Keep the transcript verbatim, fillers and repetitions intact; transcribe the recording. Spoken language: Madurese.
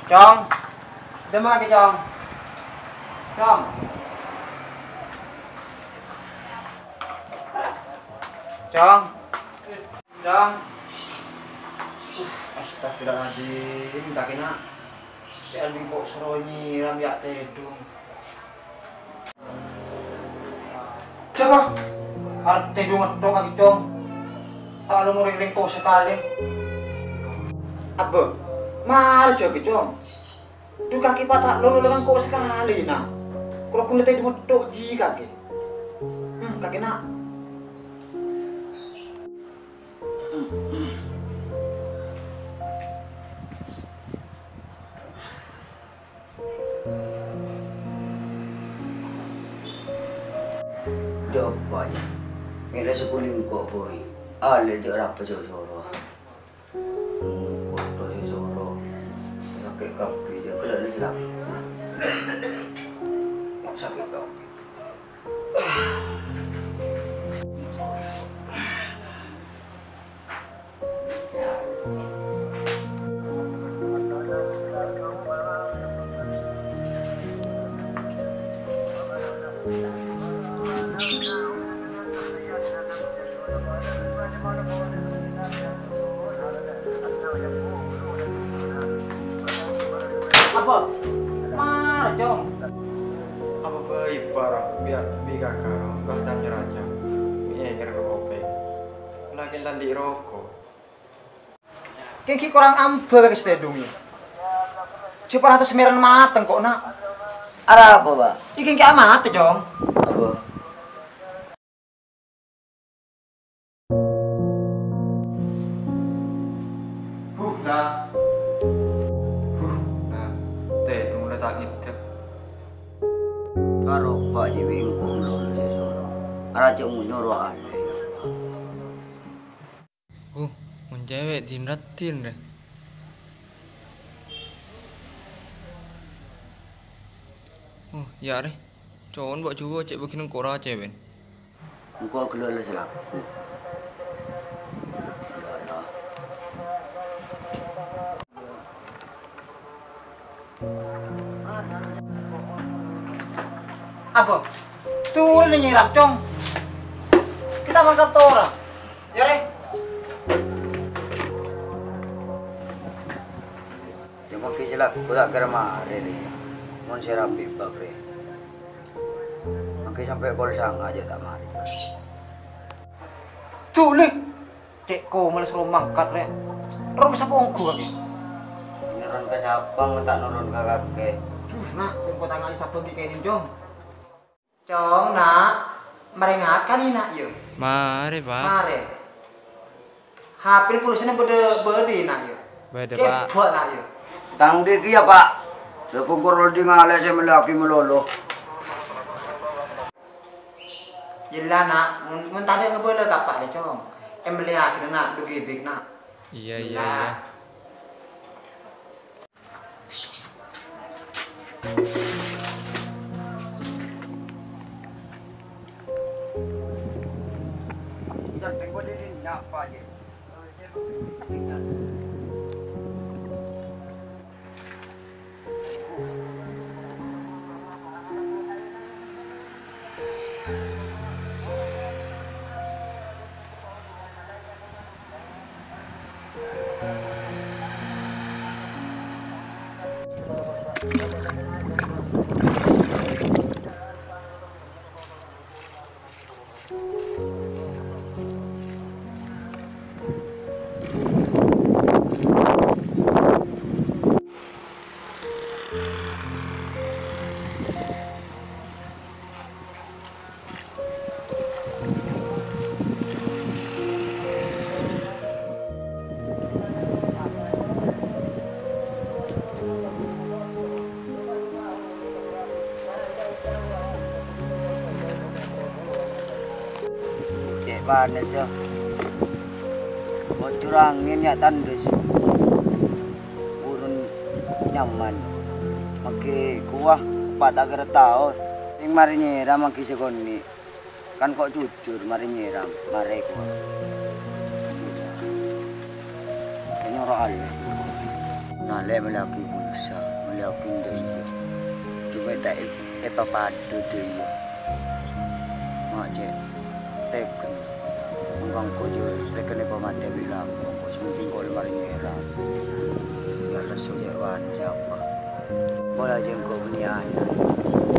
Cong. Dâ' emma kakè, Cong. Cong. Cong. Cong. Uff, astagfirullahaladzim, kakè, Na'. Cè' anḍi' engko' soro nyèram ya' tèḍung. Jhâ' ka, arè tèḍung ngettok kakè, Cong. Ta' lo morèng-rèng to sakalè. Abbâ, mara jhâ' ka, Cong. Ḍu kakè pa' ta' lo lo lengko sakalè, Na'. Kalo ghun tèḍung ngettok jiyâ kakè. Hmm, kakè, Na'. Jhâ' pa, yâ. Mèla sakulingko, boy. Alè jhâ' rapa jhâ' soro. Hmm, kodhu sè soro. Sakè' kabbhi, jhâ' ghellâ' sè lagghu. Sakè' kabbhi. Apa? Mara, Cong. Apa bhâi para bi-, bi' kaka, rowa, bah, cam nyeraca. Èngèr ka kopèng. Lakin ta' anḍi' roko'. Kèng ghi' korang amba kakè sè tèḍung, yâ. Jhâ' pa' ratos mèran mateng ko', Na'. Arapa, Pak? Iki kèng ghi' amatè, Cong. Apa? Huh, Na'. Huh, Na'. Tèḍung la ta' ngèḍḍhek. Karo Pak Jiwi engko' malolo sè soro. Ara jhâ' nyoro alè. Uh, mon cèwèk din-raddin, rè. Uh, yâ, rè. Con, mbok juwâ cè' bâgiyân engko' ra cèwèk. Engko' ghellâ' la salaku. Apa? Turun ini, Rap, Cong. Kita mangkat tora. Yâ, rè. Yâ, mangkèn salaku ta' kèra marè, rè. Mon sè rapi bâk, rè. Mangkèn sampè' kol sanga jhâ' ta' marè. Dulih. Cè' ko' males ro mangkat, rè. Ron ka sapa ongghu, kakè? Ron ka sapa, mon ta' ron ka kakè? Duh, Na', sè engko' tangaè sapa ghi' kènèng, Cong. Cong, Na'. Marè ngakan, Na', yâ? Marè, Pak. Marè. H P pulsana bâḍâ, bâḍâ, Na', yâ? Bâḍâ, Pak. Kèbâ, Na', yâ? Tang ḍiki, yâ, Pak. Sè kongkor lo ḍing alè sè mellèyaghi malolo. Yella, Na', mon, mon tadâ' ngabâlâ ka Pa' rè, Cong. Èmellèyaghina, Na', ḍu ghibighna. Iyâ, iyâ, iyâ. Cè' panas, yâ. Bocor angèn, yâ, tandes. Burun nyaman. Mangkèn kowa, Pa', ta' kèra tao. Sèng marè nyèram mangkèn sakonè'. Kan ko' jujur marè nyèram, marè kowa. Nyoro alè. Nalè' mellèyaghi pulsa. Kèng dâ' iyâ. Coma ta' è-, èpapadâ dâ' iyâ. Ma' cè' tèghèng. Engko' jhâ' rèken èpamatè bi' lako. Engko' sè penting engko' la marè nyèra. La rasul jhâ' wani sapa. Mola jhâ' engko' bânnè ana'.